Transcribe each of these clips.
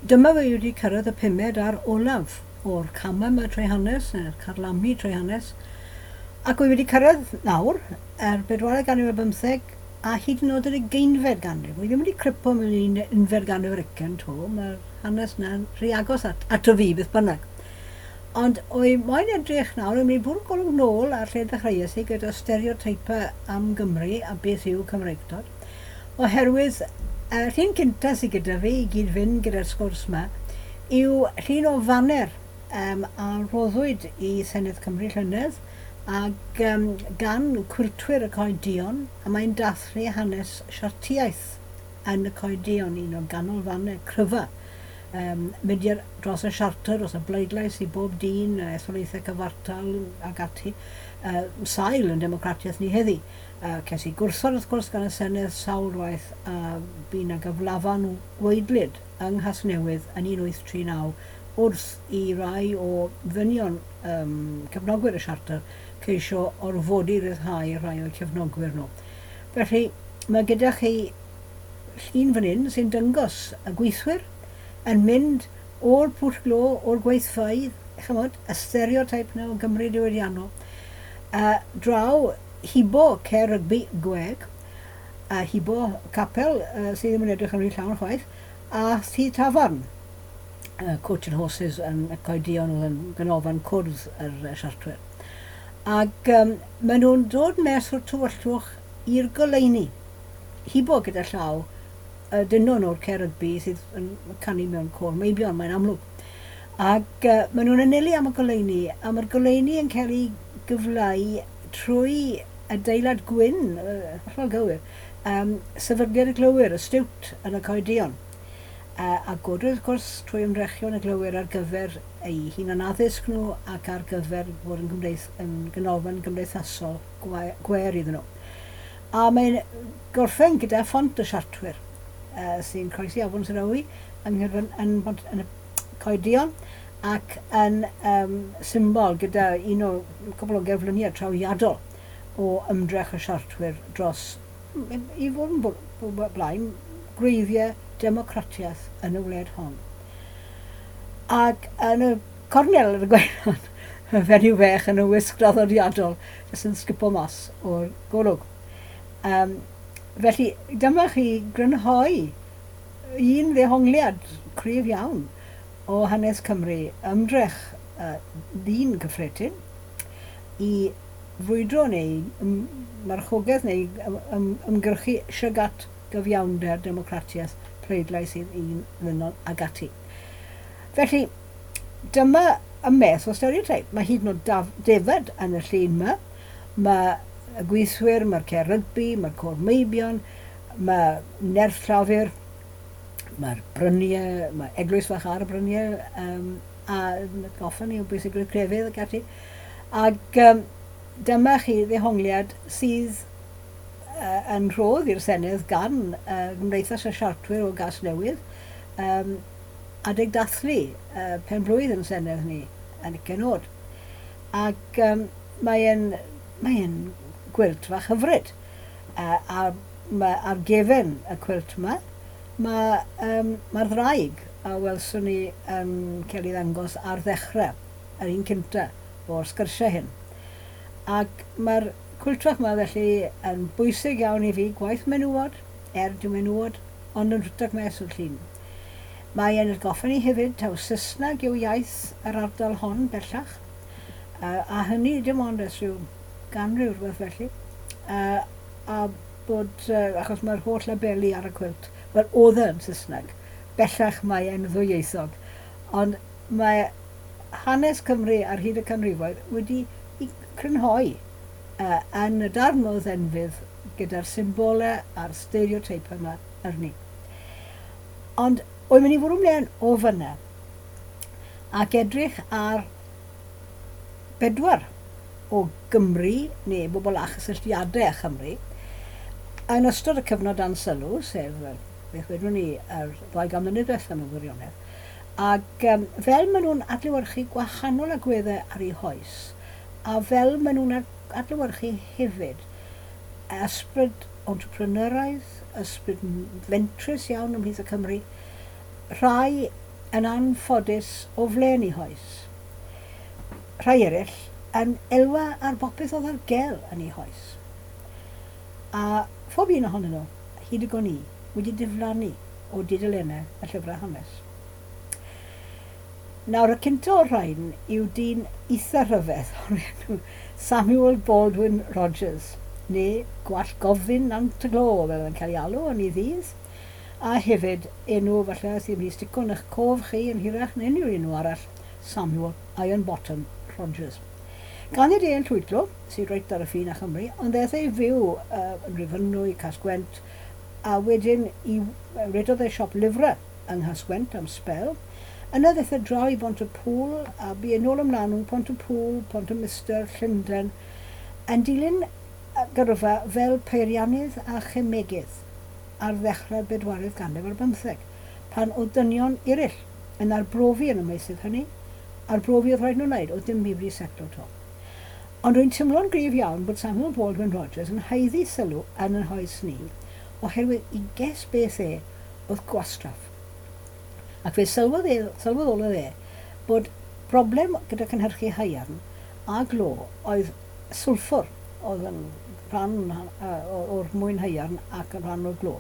Dyma fi wedi cyrraedd y pumed a'r olaf o'r camau yma trwy hanes, neu'r carlamu trwy hanes, ac wy wedi cyrraedd nawr, yr bedwaredd ganrif ar bymtheg, a hyd yn oed yr ugeinfed ganrif. Wy ddim wedi cripo mewn i unfed ganrif ar ugain 'to, mae'r hanes 'na'n rhy agos at, ato fi, beth bynnag. Ond wy moyn edrych nawr, wy'n mynd i bwrw golwg nôl ar lle ddechreuais i gyda stereoteipau am Gymru a beth yw Cymreictod, oherwydd y llun cynta sydd gyda fi i gyd-fynd gyda'r sgwrs 'ma yw llun o faner um, a roddwyd i Senedd Cymru llynedd ag um, gan Cwiltwyr y Coed Duon, a mae'n dathlu hanes siartiaeth yn y Coed Duon, un o ganolfannau cryfa um, mudiad dros y siarter, dros y bleidlais i bob dyn, etholaethau cyfartal ac ati, sail yn democratiaeth ni heddi. Ces i gwrthod wrth gwrs gan y Senedd sawl waith a bu 'na gyflafan waedlyd yng Nghasnewydd yn 1839 wrth i rai o ddynion um, cefnogwyr y Siarter ceisio orfodi rhyddhau rhai o'u cefnogwyr nhw. Felly mae gyda chi llun fan hyn sy'n dangos y gweithwyr yn mynd o'r pwll glo, o'r gweithfeydd, chymod, y stereotype 'na o Gymru diwydiannol, draw hibo Cae Rygbi Gweg, a hibo capel sydd ddim yn edrych yn rhy llawn chwaith, a thŷ tafarn, Coach and Horses yn y Coed Duon oedd yn ganolfan cwrdd yr siartwyr. Ac um, maen nhw'n dod mes o'r tywyllwch i'r goleuni, hibo gyda llaw y dynon o'r Cae Rygbi sydd yn canu mewn côr meibion, mae'n amlwg. Ac maen nhw'n anelu am y goleuni, a mae'r goleuni yn cael ei gyfleu trwy adeilad gwyn, hollol gywir, um, Sefydliad y Glowyr, y Stiwt yn y Coed Duon. A godwyd, wrth gwrs, trwy ymdrechion y glowyr ar gyfer eu hunan-addysg nhw ac ar gyfer bod yn, gymdeith, yn ganolfan gymdeithasol gwer iddyn nhw. A mae'n gorffen gyda Phont y Siartwyr, sy'n croesi Afon Serawi yng Nghyrfyn, yn, Bont, yn y Coed Duon, ac yn um, symbol gyda un o cwbl o gerfluniau trawiadol o ymdrech y siartwyr dros, i fod yn blaen, gwreiddiau democratiaeth yn y wled hon. Ac yn y cornel ar y gwaelod, y fenyw fech yn y wisg draddodiadol jyst yn sgipo mas o'r golwg. Um, felly, dyma chi grynhoi un ddehongliad cryf iawn o hanes Cymru, ymdrech ddyn cyffredin i frwydro neu marchogaeth neu ymgyrchu siag at gyfiawnder, democratiaeth, pleidlais i'r un ddynol ag ati. Felly, dyma y meth o stereotype. Mae hyd yn oed defaid yn y llun yma. Mae y gweithwyr, mae'r cae rygbi, mae'r côr meibion, mae nerth llafur, mae'r bryniau, mae eglwys fach ar y bryniau, um, a goffa ni o bwysigrwydd crefydd ac ati. Ac um, dyma chi ddehongliad sydd uh, yn rhodd i'r Senedd gan uh, Gymdeithas y Siartwyr o Gasnewydd, um, adeg dathlu uh, pen-blwydd yn Senedd ni yn ugain oed. Ac um, mae'n mae e'n gwilt fach hyfryd. Uh, a mae ar gefen y cwilt yma, mae, um, mae'r ddraig a welson ni yn cael ei ddangos ar ddechrau, yr un cynta o'r sgyrsiau hyn. Ac mae'r cwilt fach yma felly yn bwysig iawn i fi, gwaith menywod, er dyw menywod ond yn rhedeg mes o'r llun. Mae e'n atgoffa ni hefyd taw Saesneg yw iaith yr ardal hon bellach, a hynny dim ond ers rhyw ganrif rhywbeth felly, a bod, achos mae'r holl labeli ar y cwilt, wel oedd e yn Saesneg, bellach mae e'n ddwyieithog, ond mae hanes Cymru ar hyd y canrifoedd wedi i crynhoi yn y darn o ddenfydd gyda'r symbolau a'r stereoteipau yma arni. Ond wy'n mynd i fwrw mlaen o fyna ac edrych ar bedwar o Gymru, neu bobl â chysylltiadau â Chymru, yn ystod y cyfnod dan sylw, sef, beth wedwn ni, yr 200 mlynedd diwethaf mewn gwirionedd, ac um, fel maen nhw'n adlewyrchu gwahanol agweddau ar eu hoes, a fel maen nhw'n adlewyrchu hefyd ysbryd entrepreneuraidd, ysbryd fentrus iawn ymhlith y Cymry, rhai yn anffodus o flaen eu hoes. Rhai eraill yn elwa ar bopeth oedd ar gel yn eu hoes. A phob un ohonyn nhw, hyd y gwn i, wedi diflannu o dudalennau y llyfrau hanes. Nawr, y cynta o'r rhain yw dyn eitha rhyfedd o'r enw Samuel Baldwin Rogers, neu Gwallt Gofyn Nant y Glo, fel oedd yn cael ei alw yn ei ddydd, a hefyd enw falle sydd wedi stico yn eich cof chi yn hirach na unrhyw enw arall, Samuel Ironbottom Rogers. Ganed e yn Llwydlo, sydd reit ar y ffin â Chymru, ond ddaeth e i fyw yn Rhyfynwy, Cas-gwent, a wedyn i redodd e siop lyfrau yng Nghas-gwent am sbel. Yna ddaeth e draw i Bont-y-pŵl a bu e nôl ymlaen rhwng Pont-y-pŵl, Pont-y-Mister, Llundain, yn dilyn gyrfa fel peiriannydd a chemegydd ar ddechrau'r bedwaredd ganrif ar bymtheg, pan oedd dynion eraill yn arbrofi yn y meysydd hynny, arbrofi oedd rhaid nhw wneud, oedd dim byd wedi setlo 'to. Ond rwy'n teimlo'n gryf iawn bod Samuel Baldwin Rogers yn haeddu sylw yn yn hoes ni, oherwydd i guess beth e oedd gwastraff. Ac fe sylwodd e, sylweddolodd e, bod broblem gyda cynhyrchu haearn a glo oedd sylffwr oedd yn rhan o'r mwyn haearn ac yn rhan o'r glo.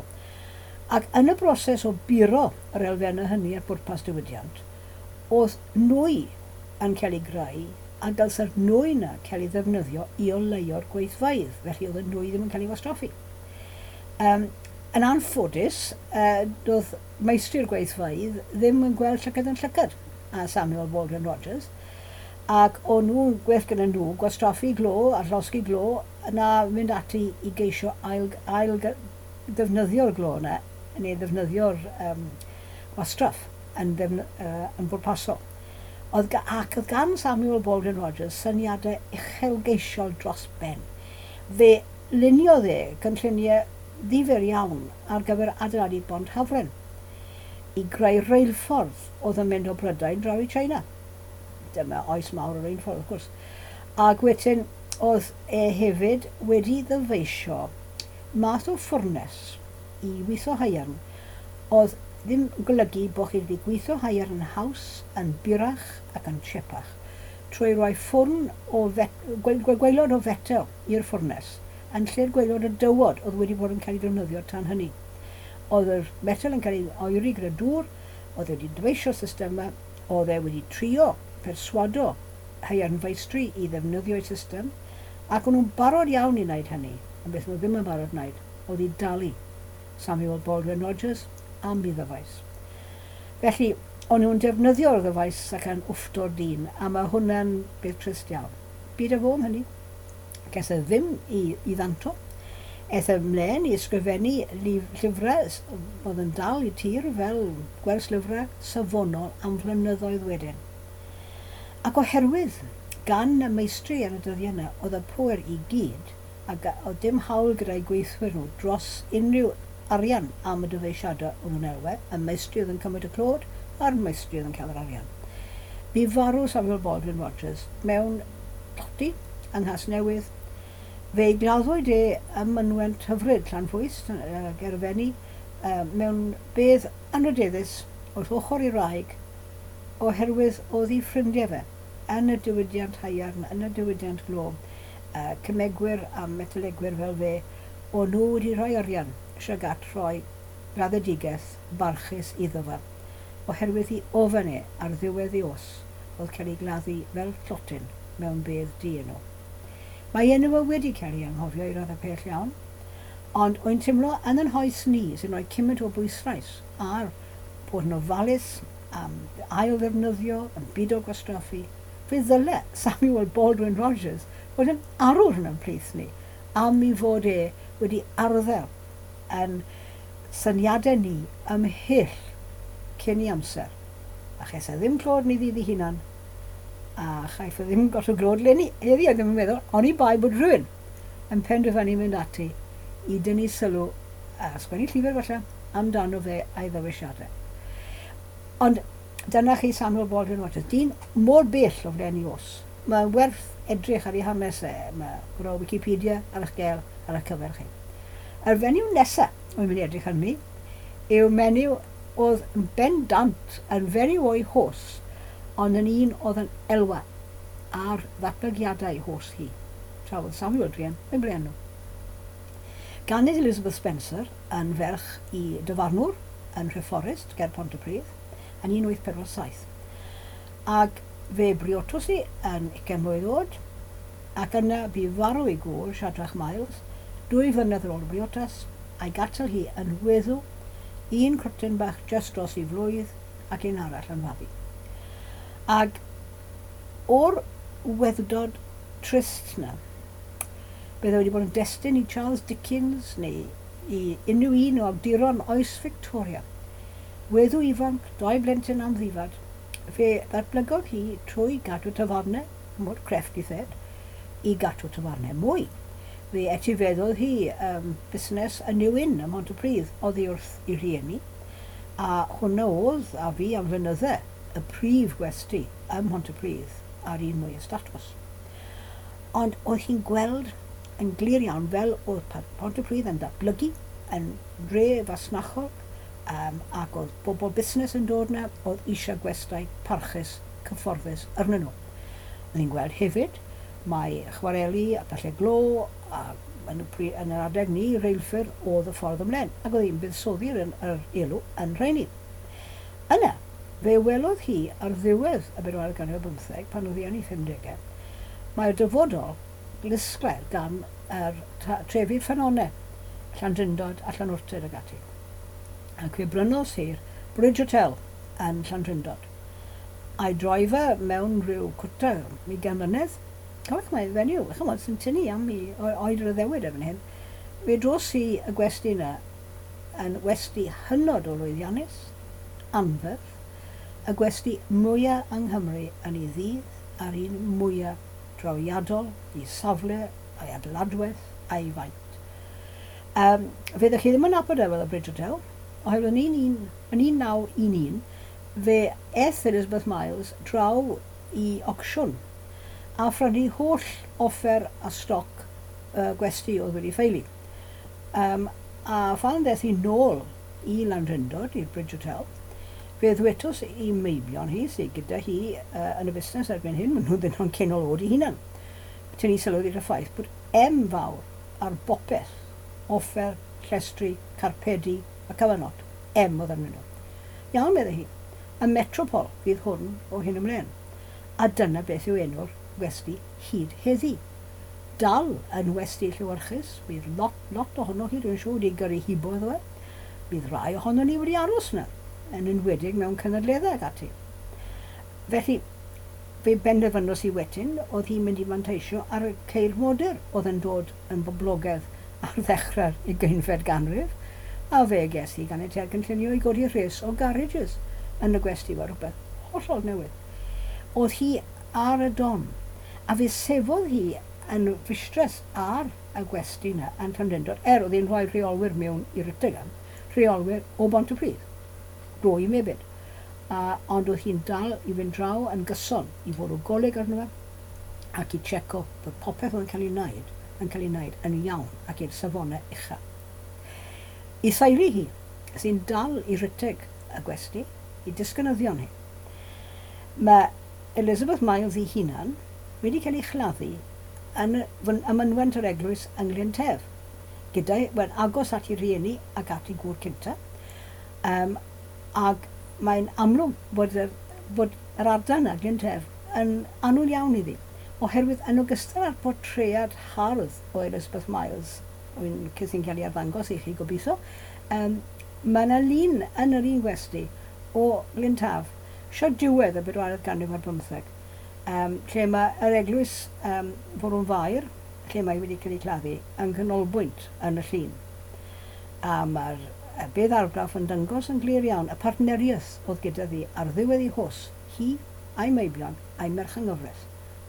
Ac yn y broses o buro yr elfennau hynny at bwrpas diwydiant, oedd nwy yn cael ei greu a dylse'r nwy 'na cael ei ddefnyddio i oleuo'r gweithfeydd, felly oedd y nwy ddim yn cael ei wastraffu. Yym, yn anffodus, doedd meistri'r gweithfeydd ddim yn gweld llygad yn llygad â Samuel Baldwin Rogers, ac o'n nhw'n gwell gyda nhw gwastraffu glo a llosgi glo na mynd ati i geisio ail, ail ddefnyddio'r glo yna, neu ddefnyddio'r um, gwastraff yn, ddefn, yn bwrpasol. Oedd, ac oedd gan Samuel Baldwin Rogers syniadau uchelgeisiol dros ben. Fe Luniodd e gynlluniau ddifyr iawn ar gyfer adeiladu Bont Hafren, i greu reilffordd oedd yn mynd o Brydain draw i China. Dyma oes mawr y reilffordd, wrth gwrs. Ac wedyn oedd e hefyd wedi ddyfeisio math o ffwrnes i witho haearn oedd ddim yn golygu bod chi wedi gwitho haearn yn haws, yn burach ac yn tsiepach. trwy roi ffwrn o fet- gwaelod o fetel i'r ffwrnes, yn lle'r gwaelod o dywod oedd wedi bod yn cael ei ddefnyddio tan hynny. Oedd yr metel yn cael ei oeri gyda dŵr, oedd e wedi dyfeisio'r system yma, oedd e wedi trio perswado haearnfeistri i ddefnyddio'i system, ac o'n nhw'n barod iawn i wneud hynny, ond beth o'n nhw ddim yn barod wneud oedd i dalu Samuel Baldwin Rogers am ei ddyfais. Felly, o'n nhw'n defnyddio'r ddyfais ac yn wffto'r dyn, a mae hwnna'n beth trist iawn. Byd a fo am hynny. Ges e ddim i, i ddanto. Aeth e mlaen i ysgrifennu llyfrau oedd yn dal i tir fel gwerslyfrau safonol am flynyddoedd wedyn. Ac oherwydd gan y meistri ar y dyddiau yna oedd y pŵer i gyd, ac oedd dim hawl gyda'u gweithwyr nhw dros unrhyw arian am y dyfeisiadau o'n nhw'n elwa, y meistri oedd yn cymryd y clod a'r meistri oedd yn cael yr arian. Bu farw Samuel Baldwin Rogers mewn tlodi yng Nghasnewydd. Fe'i gladdwyd e ym mynwent hyfryd Llanfoist, ger y Fenni, mewn bedd anrhydeddus wrth ochr ei wraig oherwydd oedd ei ffrindiau fe yn y diwydiant haearn, yn y diwydiant glo, cemegwyr a metalegwyr fel fe, o'n nhw wedi rhoi arian tuag at rhoi graddedigaeth barchus iddo fe, oherwydd i ofn e ar ddiwedd ei oes oedd cael ei gladdu fel tlotyn mewn bedd dienw. Mae enw e wedi cael ei anghofio i raddau pell iawn, ond wy'n timlo yn yn hoes ni sy'n rhoi cymaint o bwyslais ar bod yn ofalus am ail-ddefnyddio, yn bido gwastraffu, Fe ddyle Samuel Baldwin Rogers fod yn arwr yn ein plith ni am i fod e wedi arddel yn syniadau ni ymhell cyn ei amser. A ches e ddim clod yn ei ddydd ei hunan, a chaiff e ddim lot o glod leni heddi, a ddim yn meddwl, oni bai bod rhywun yn penderfynu mynd ati i dynnu sylw, a sgwennu llyfr falle, amdano fe a'i ddyfeisiadau. Ond Dyna chi Samuel Baldwin Rogers, dyn mor bell o flaen ei oes. Mae'n werth edrych ar ei hanes e, mae gwrando Wikipedia ar eich gael ar eich cyfer chi. Yr fenyw nesa wy'n mynd i edrych arni yw menyw oedd yn bendant yn fenyw o'i hos, ond yn un oedd yn elwa ar ddatblygiadau hos hi, tra oedd Samuel druan yn ble nhw. Ganed Elizabeth Spencer yn ferch i dyfarnwr yn Nhrefforest ger Pontypridd yn 1847. Ac fe briotos hi yn 20 mlwydd oed, ac yna bu farw ei gŵr, Shadrach Miles, 2 flynedd ar ôl y briodas, a'i gadael hi yn weddw, un crwtyn bach jyst dros ei flwydd ac un arall yn fabi. Ac o'r weddwdod trist 'na, bydde wedi bod yn destun i Charles Dickens neu i unrhyw un o awduron oes Victoria. Weddw ifanc, doi blentyn amddifad, fe ddatblygodd hi trwy gadw tafarnau, chimod, crefft i thed, i gadw tafarnau mwy. Fe etifeddodd hi um, busnes y New Inn ym Mhontypridd oddi wrth ei rhieni, a hwnna oedd, a fi am flynydde, y prif gwesty ym Mhontypridd a'r un mwyaf statws. Ond oedd hi'n gweld yn glir iawn fel oedd Pontypridd yn datblygu yn dre fasnachol um, ac oedd bobl busnes yn dod 'na, oedd eisiau gwestai parchus, cyfforddus arnyn nhw. Oedd hi'n gweld hefyd mae chwareli a pyllau glo a yn y, yn yr adeg ni, reilffyrdd oedd y ffordd ymlaen, ac oedd hi'n buddsoddi'r yr elw yn rheini. Yna, fe welodd hi ar ddiwedd y bedwaredd ganrif ar bymtheg, pan oedd hi yn ei phumdegau, mai'r dyfodol ddisglair gan yr trefi ffynonau, Llandrindod a Llanwrtyd ac ati. Ac fe brynodd hi'r Bridge Hotel yn Llandrindod. A'i droi fe mewn rhyw cwta ugain mlynedd. Cofiwch mae fenyw, chymod, sy'n tynnu am i oed yr addewid erbyn hyn. Fe dros hi y gwesty yna yn westy hynod o lwyddiannus, anferth, y gwesty mwya yng Nghymru yn ei ddydd a'r un mwya drawiadol i safle, a'i adeiladwaith, a'i faint. Um, fe ddech chi ddim yn nabod e fel y Bridge Hotel, oherwydd yn, un, yn 1911 fe eth Elizabeth Miles draw i ocsiwn a phrynu holl offer a stoc y gwesty oedd wedi ffeili. A phan ddaeth hi nôl i Landrindod, i'r Bridge Hotel, fe ddwetos i meibion hi, sydd gyda hi yn y busnes erbyn hyn, maen nhw'n ddynion cenol oed eu hunan, tynnu sylw i'r ffaith bod M fawr ar bopeth, offer, llestri, carpedi, y cyfan lot, M oedd arnyn nhw. Iawn, meddai hi, y Metropol fydd hwn o hyn ymlaen. A dyna beth yw enw'r gwesty hyd heddi. Dal yn westy llewyrchus, bydd lot, lot ohonoch chi dwi'n siŵr wedi gyrru hibo iddo fe. Bydd rhai ohonon ni wedi aros yna, yn enwedig mewn cynadleddau ac ati. Felly, fe benderfynos i wedyn oedd hi'n mynd i fanteisio ar y ceir modur oedd yn dod yn boblogaidd ar ddechrau'r ugeinfed ganrif, a fe ges hi ganiatâd cynllunio i godi rhes o garages yn y gwesty fel rhywbeth hollol newydd. Oedd hi ar y don, a fe sefodd hi yn fustres ar y gwesty 'na yn Llandrindod, er oedd hi'n rhoi rheolwyr mewn i Rutherglen, rheolwyr o Bontypridd, bro i mebyd, a ond oedd hi'n dal i fynd draw yn gyson i fwrw golyg arno fe ac i checo bod popeth oedd yn cael ei wneud yn cael ei wneud yn iawn ac i'r safonau ucha. I theulu hi, sy'n dal i rhedeg y gwesty, i disgynyddion hi. Mae Elizabeth Miles ei hunan wedi cael ei chladdu yn y mynwent yr eglwys yng Nglyn Tef, gyda'i, wel, agos at ei rhieni ac at ei gŵr cynta, um, ac mae'n amlwg bod yr, bod yr ardal yna, Glyn Tef, yn annwyl iawn iddi, oherwydd yn ogystal â'r portread hardd o Elizabeth Miles, sy'n cael ei arddangos i chi gobeithio, um, mae yna lun yn yr un gwesty o Glyn Taf, sio diwedd y bedwaredd ganrif ar bymtheg, um, lle mae yr eglwys um, Forwn Fair, lle mae wedi cael ei claddu, yng nghanolbwynt yn y llun. A mae'r bedd argraff yn dangos yn glir iawn y partneriaeth oedd gyda ddi ar ddiwedd ei hos, hi a'i meibion a'i merch yng nghyfraith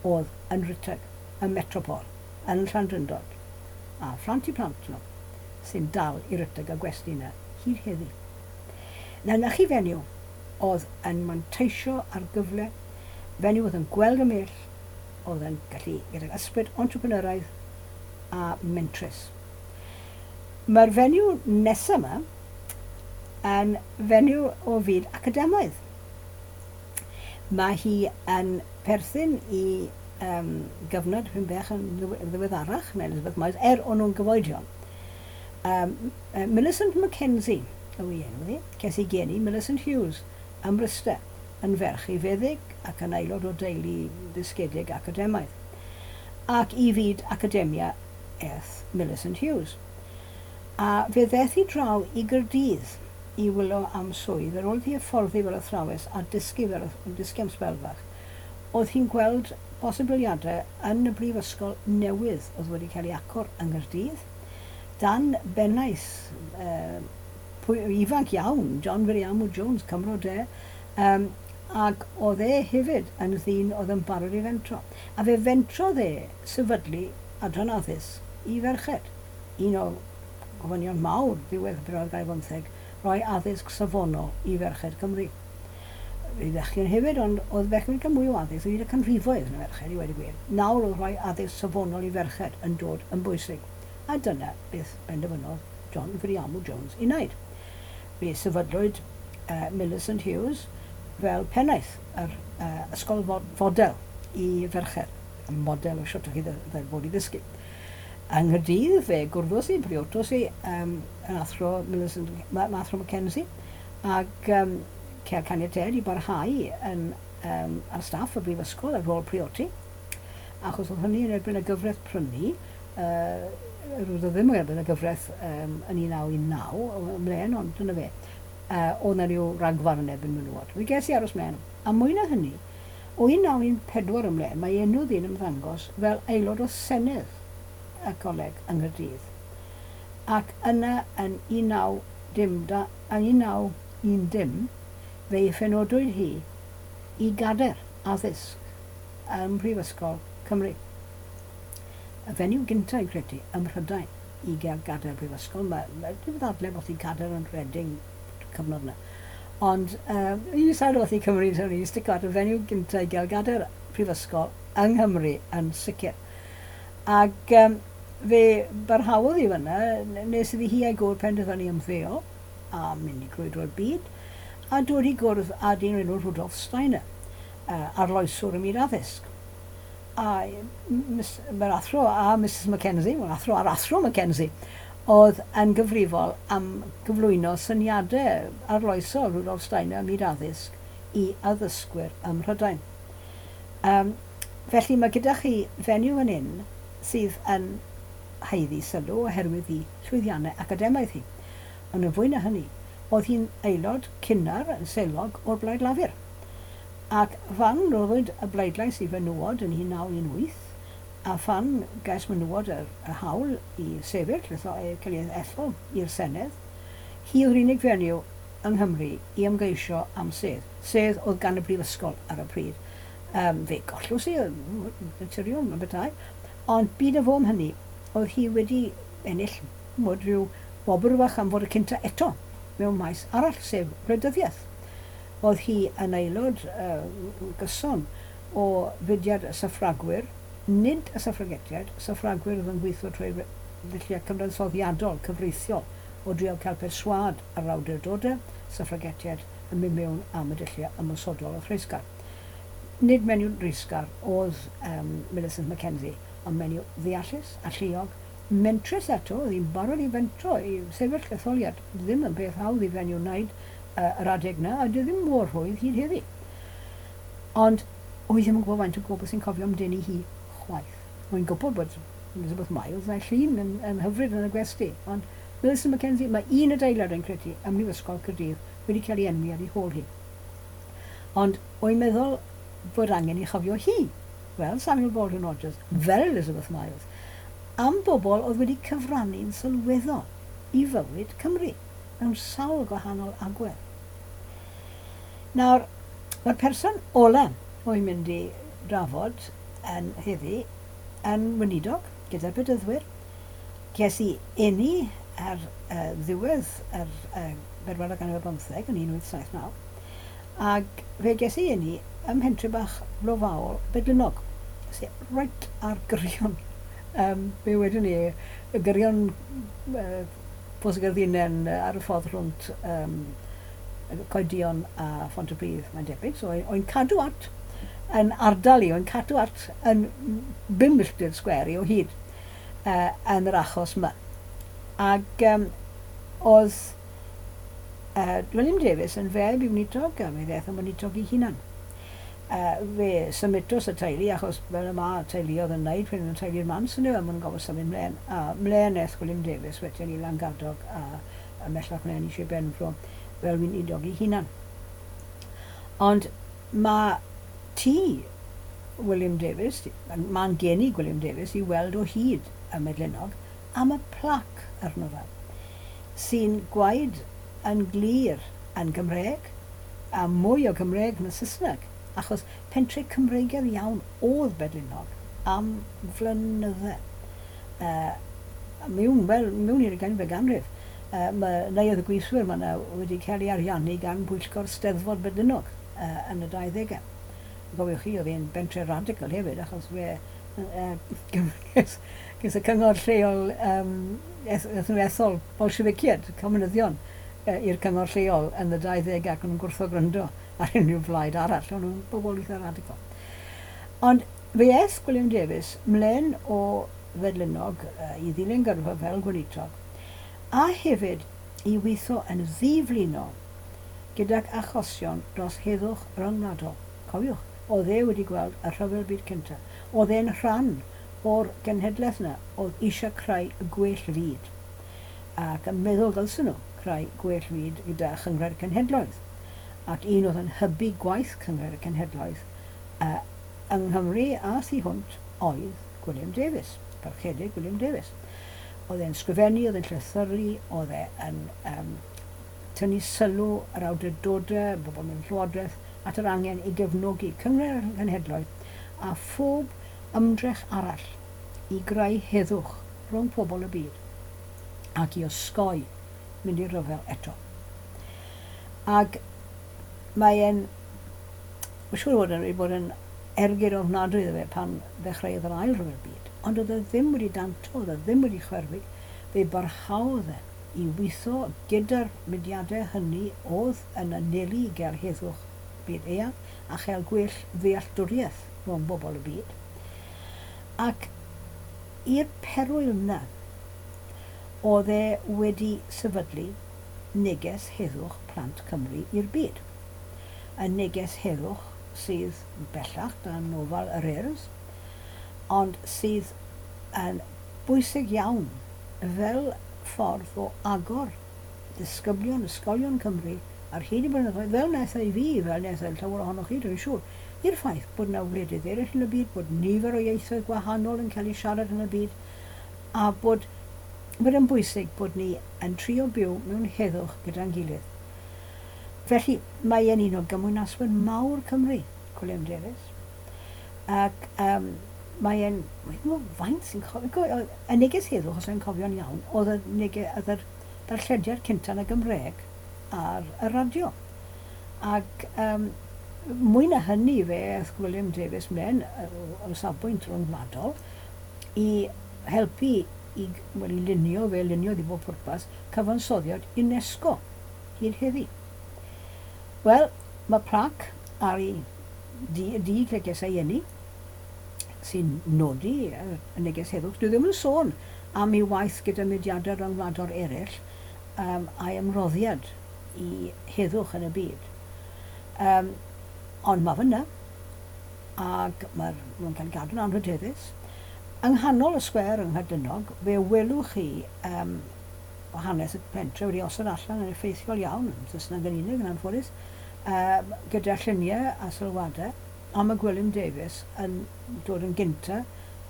oedd yn Rhyteg, ym Metropol, yn Llandrindod, a phlant i plant nhw sy'n dal i Ryteg y gwesty yna hyd heddi. Na, 'na chi fenyw oedd yn manteisio ar gyfle, fenyw oedd yn gweld ymhell, oedd yn gallu gydag ysbryd entrepreneuraidd a mentrus. Mae'r fenyw nesa 'ma yn fenyw o fyd academaidd. Mae hi yn perthyn i um, gyfnod hyn bech yn ddiweddarach na Elizabeth Miles, er o'n nhw'n gyfoedion. Millicent Mackenzie yw ei enw hi. Ces ei geni Millicent Hughes ym Mryste, yn ferch i feddyg ac yn aelod o deulu ddysgedig academaidd. Ac i fyd academia aeth Millicent Hughes. A fe ddaeth hi draw i Gaerdydd i wylo am swydd ar ôl iddi hyfforddi fel athrawes a dysgu fel dysgu am sbel fach. Oedd hi'n gweld posibiliadau yn y brifysgol newydd oedd wedi cael ei agor yng Nghaerdydd, dan bennaeth pwy, ifanc iawn, John Viriamu Jones, Cymro de, um, ac oedd e hefyd yn ddyn oedd yn barod i fentro. A fe fentrodd e sefydlu adran addysg i ferched. Un o gofynion mawr ddiwedd y bedwaredd ganrif ar bymtheg, rhoi addysg safonol i ferched Cymru. I fechgyn hefyd, ond oedd bechgyn wedi cael mwy o addysg ar hyd y canrifoedd na merched, i weud y gwir. Nawr oedd rhoi addysg safonol i ferched yn dod yn bwysig. A dyna beth benderfynodd John Viriamu Jones i wneud. Fe sefydlwyd Millicent Hughes fel pennaeth yr ysgol fodel i ferched, y model o shwt o'ch chi fod i ddysgu. Yng Nghaerdydd fe gwrddos i, briodos i, yr athro Millicent, athro Mackenzie, ac cael caniatâd i barhau yn ar staff y brifysgol ar ôl priodi, achos oedd hynny yn erbyn y gyfraith prynu, roedd o ddim yn erbyn y gyfraith yn 1919 ymlaen, ond dyna fe. Oedd 'na ryw ragfarn yn erbyn menywod. Mi ges i aros mlaen. A mwy na hynny, o 1914 ymlaen, mae enw ddyn ymddangos fel aelod o Senedd y coleg yng Nghaerdydd. Ac yna yn 1910, fe'i phenodwyd hi i gadair addysg ym Mhrifysgol Cymru. Y fenyw gynta, fi'n credu, ym Mhrydain i gael gadair brifysgol. Mae, mae dim ddadle bod hi'n cadair yn Reading cyfnod yna. Ond i sawl oedd hi Cymru, so ni'n stico at y fenyw gynta i gael gadair prifysgol yng Nghymru yn sicr. Ac fe barhaodd hi fyna nes iddi hi a'i gŵr penderfynu ymddeol a mynd i grwydro'r byd a dod i gwrdd â dyn o'r enw Rudolf Steiner, arloeswr ym myd addysg. A mae'r athro a Misus Mackenzie, wel athro a'r athro Mackenzie, oedd yn gyfrifol am gyflwyno syniadau arloesol Rudolf Steiner ym myd addysg i addysgwyr ym Mhrydain. Um, felly mae gyda chi fenyw fan hyn sydd yn haeddu sylw oherwydd ei llwyddiannau academaidd hi. Ond yn fwy na hynny, oedd hi'n aelod cynnar yn selog o'r Blaid Lafur. Ac phan roddwyd y bleidlais i fenywod yn 1918, a phan gais menywod yr hawl i sefyll, cael ei ethol i'r Senedd, hi oedd yr unig fenyw yng Nghymru i ymgeisio am sedd, sedd oedd gan y Brifysgol ar y pryd. Fe gollws hi, naturiol, mae'n bethau, ond byd a fo am hynny, oedd hi wedi ennill, ch'mod, rhyw wobr fach am fod y cynta eto mewn maes arall, sef gwleidyddiaeth. Oedd hi yn aelod gyson o fudiad y Syffragwyr, nid y Syffragetiaid, Syffragwyr oedd yn gweithio trwy ddulliau cyfansoddiadol, cyfreithiol, o drial cael perswâd ar yr awdurdodau, Syffragetiaid yn mynd mewn am y dulliau ymosodol a threisgar. Nid menyw dreisgar oedd Millicent Mackenzie, ond menyw ddeallus, alluog, mentrus eto, oedd hi'n barod i fentro i sefyll etholiad, ddim yn beth hawdd i fenyw wneud yr adeg 'na, a dyw e ddim mor rhwydd hyd heddi. Ond wy ddim yn gwybod faint o bobl sy'n cofio amdani hi chwaith. Wy'n gwybod bod Elizabeth Miles a'i llun yn, yn hyfryd yn y gwesty, ond Millicent Mackenzie, mae un adeilad yn credu ym Mhrifysgol Caerdydd wedi cael ei enwi ar ei hôl hi. Ond wy'n meddwl bod angen ei chofio hi, fel Samuel Baldwin Rogers, fel Elizabeth Miles, am bobl oedd wedi cyfrannu'n sylweddol i fywyd Cymru mewn sawl gwahanol agwedd. Nawr, mae'r person ola wy'n mynd i drafod yn heddi yn weinidog gyda'r Bedyddwyr. Ces i eni ar ddiwedd yr bedwaredd ganrif ar bymtheg yn 1879, ac fe ges i eni ym mhentre bach lofaol Bedlinog, sef reit ar gyrion, be wedwn ni, y gyrion Pos y Gerdinen ar y ffordd rhwnt Coedion a Phontypridd, mae'n debyg. So o'n cadw at yn ardal i, o'n cadw at yn 5 milltir sgwêr i o hyd yn yr achos yma. Ac oedd William Davies yn feb i weinidog, a fe ddaeth yn weinidog ei hunan. Fe symudos y teulu, achos fel y mae teuluoedd yn wneud, pryd yn teulu'r mans yn yw, a maen nhw'n gofod symud mlaen. A mlaen aeth William Davies wedyn i Langadog a ymhellach mlaen i Sir Benfro fel weinidog ei hunan. Ond mae tŷ William Davies, mae'n geni William Davies i weld o hyd ym Medlinog am y plac arno fe, sy'n gwaed yn glir yn Gymrêg, a mwy o Gymrêg na Saesneg, achos pentre Cymreigaidd iawn oedd Bedlinog am flynydde. Mewn, wel, mewn i'r ugeinfed ganrif, mae Neuadd y Gweithwyr ma' 'na wedi cael ei ariannu gan Bwyllgor Steddfod Bedlinog yn y dauddegau. Gofiwch chi, oedd e'n bentre radical hefyd, achos fe ges y cyngor lleol, ethon nhw ethol Bolsheficiaid, comiwnyddion, i'r cyngor lleol yn y 20 ac o'n nhw'n gwrthod gwrando ar unrhyw blaid arall. O'n nhw'n bobl eitha radical. Ond fe eth Gwilym Davies mlaen o Fedlinog i ddilyn gyrfa fel gweinidog, a hefyd i weithio yn ddiflino gydag achosion dros heddwch ryngwladol. Cofiwch, oedd e wedi gweld y Rhyfel Byd Cyntaf. Oedd e'n rhan o'r genhedlaeth 'na oedd eisiau creu gwell fyd, ac yn meddwl ddylsen nhw creu gwell fyd gyda Chynghrair y Cenhedloedd, ac un oedd yn hybu gwaith Cynghrair y Cenhedloedd yng Nghymru a thu hwnt oedd Gwilym Davies, Parchedig Gwilym Davies. Oedd e'n sgrifennu, oedd e'n llythyru, oedd e yn tynnu sylw yr awdurdodau, bobl mewn llywodraeth, at yr angen i gefnogi Cynghrair y Cenhedloedd a phob ymdrech arall i greu heddwch rhwng pobl y byd ac i osgoi mynd i ryfel eto. Ac mae e'n, mae'n siŵr o fod yn, wedi bod yn ergyd ofnadwy iddo fe pan ddechreuodd yr Ail Ryfel Byd, ond oedd e ddim wedi danto, oedd e ddim wedi chwerwi, fe barhaodd e i weithio gyda'r mudiadau hynny oedd yn anelu i gael heddwch byd eang a chael gwell ddealltwriaeth rhwng bobl y byd. Ac i'r perwyl 'na, oedd e wedi sefydlu neges heddwch plant Cymru i'r byd. Y neges heddwch sydd bellach dan ofal yr Urdd, ond sydd yn bwysig iawn fel ffordd o agor disgyblion ysgolion Cymru ar hyd y blynyddoedd, fel wnaeth e i fi, fel wnaeth e i llawer ohonoch chi, dwi'n siŵr, i'r ffaith bod 'na wledydd eraill yn y byd, bod nifer o ieithoedd gwahanol yn cael eu siarad yn y byd, a bod bod e'n bwysig bod ni yn trio byw mewn heddwch gyda'n gilydd. Felly, mae e'n un o gymwynaswyr mawr Cymru, Gwilym Davies. Ac um, mae e'n... Dwi'n gwybod faint sy'n cofio... Y neges heddwch, os o'n cofio'n iawn, oedd y, nege, oedd yr darllediad cyntaf yn y Gymraeg ar y radio. Ac um, mwy na hynny fe aeth Gwilym Davies mlaen o safbwynt rhyngwladol i helpu i, wel, i lunio, fe luniodd i bob pwrpas, cyfansoddiad UNESCO hyd heddi. Wel, mae plac ar ei dŷ, y dŷ lle ces ei eni, sy'n nodi y neges heddwch. Dwi ddim yn sôn am ei waith gyda mudiadau rhyngwladol eraill a'i ymroddiad i heddwch yn y byd. Ond mae fyna, ac mae'r, mae'n cael ei gadw'n anrhydeddus. Yng nghanol y sgwêr yng Nghadynnog, fe welwch chi hanes y pentre wedi osod allan yn effeithiol iawn, yn Saesneg yn unig yn anffodus, gyda lluniau a sylwadau am y Gwilym Davies yn dod yn gynta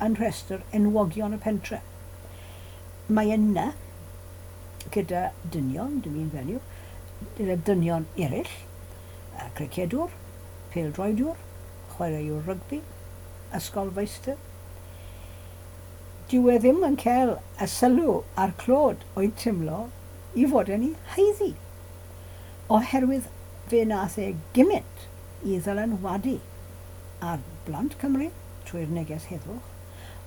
yn rhestr enwogion y pentre. Mae yna, gyda dynion, dim un fenyw, gyda dynion eraill, cricedwr, pêl-droediwr, chwaraewr rygbi, ysgolfeistr. Dyw e ddim yn cael y sylw a'r clod oedd timlo i fod e'n ei haeddu, oherwydd fe nath e gymaint i ddylanwadu ar blant Cymru trwy'r neges heddwch,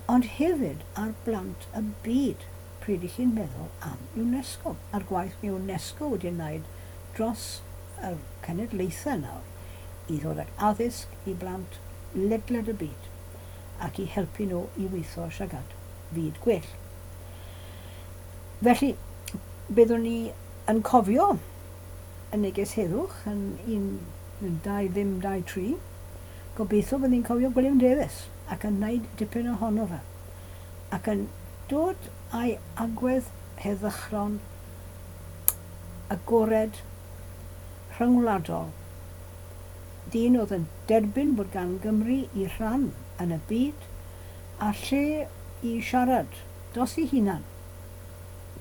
ond hefyd ar blant y byd. pryd i chi'n meddwl am UNESCO a'r gwaith mae UNESCO wedi wneud dros y cenedlaethau nawr i ddod ag addysg i blant ledled y byd ac i helpu nhw i weithio siarad fyd gwell. Felly, byddwn ni yn cofio y neges heddwch yn 1, 2, ddim 2, 3. Gobeithio byddwn ni'n cofio Gwilym Davies ac yn wneud dipyn ohono fe ac yn dod â'i agwedd heddychlon, agored, rhyngwladol, dyn oedd yn derbyn bod gan Gymru ei rhan yn y byd a lle i siarad dros ei hunan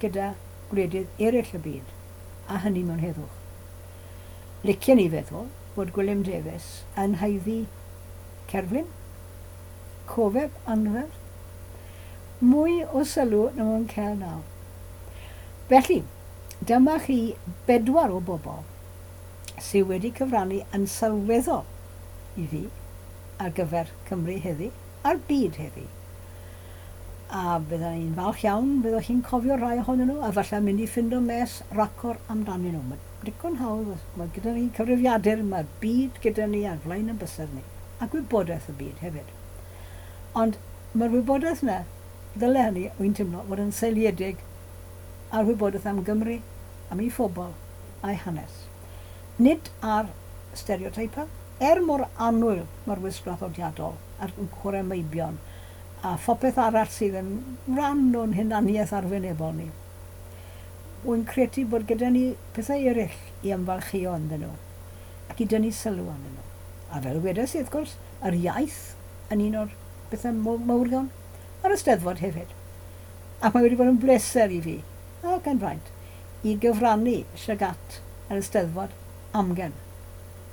gyda gwledydd eraill y byd, a hynny mewn heddwch. Licien i feddwl bod Gwilym Davies yn haeddu cerflun, cofeb anferth, mwy o sylw na mae'n cael nawr. Felly, dyma chi bedwar o bobl sydd wedi cyfrannu yn sylweddol i fi ar gyfer Cymru heddi, a'r byd heddi. A bydda i'n falch iawn byddwch chi'n cofio rhai ohonyn nhw a falle mynd i ffindo mes racor amdanyn nhw. Mae digon hawdd, mae gyda ni cyfrifiadur, mae'r byd gyda ni ar flaen yn bysedd ni, a gwybodaeth y byd hefyd. Ond mae'r wybodaeth yna, ddyle hynny, wy'n teimlo, fod yn seiliedig ar wybodaeth am Gymru, am ei phobl a'i hanes. Nid ar stereoteipau, er mor annwyl mae'r wisg draddodiadol a'r chwarae meibion a phopeth arall sydd yn rhan o'n hunaniaeth arwynebol ni. Wy'n credu bod gyda ni pethau eraill i ymfalchïo ynddyn nhw ac i dynnu sylw arnyn nhw. A fel wedes i, wrth gwrs, yr iaith yn un o'r pethau mawrion, a'r Eisteddfod hefyd. Ac mae wedi bod yn bleser i fi, ac yn fraint, i gyfrannu tuag at yr Eisteddfod amgen.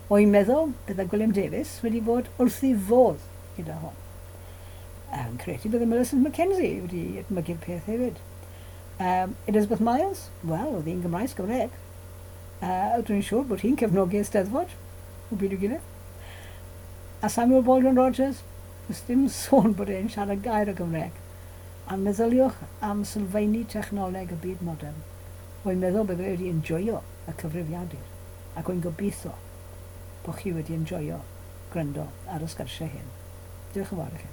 Wy'n meddwl bydde Gwilym Davies wedi bod wrth ei fodd gyda hwn. Yn credu bydde Millicent Mackenzie wedi edmygu'r peth hefyd. Um, Elizabeth Miles, wel, oedd hi'n Gymraes Gymraeg. Dwi'n siŵr bod hi'n cefnogi Eisteddfod o bryd i'w gilydd. A Samuel Baldwin Rogers, does dim sôn bod e'n siarad gair o Gymraeg. A meddyliwch am sylfaeni technoleg y byd modern. Wy'n meddwl bydde fe wedi enjoio y cyfrifiadur, ac wy'n gobeithio bod chi wedi enjoio gwrando ar y sgyrsiau hyn. Diolch yn fawr i chi.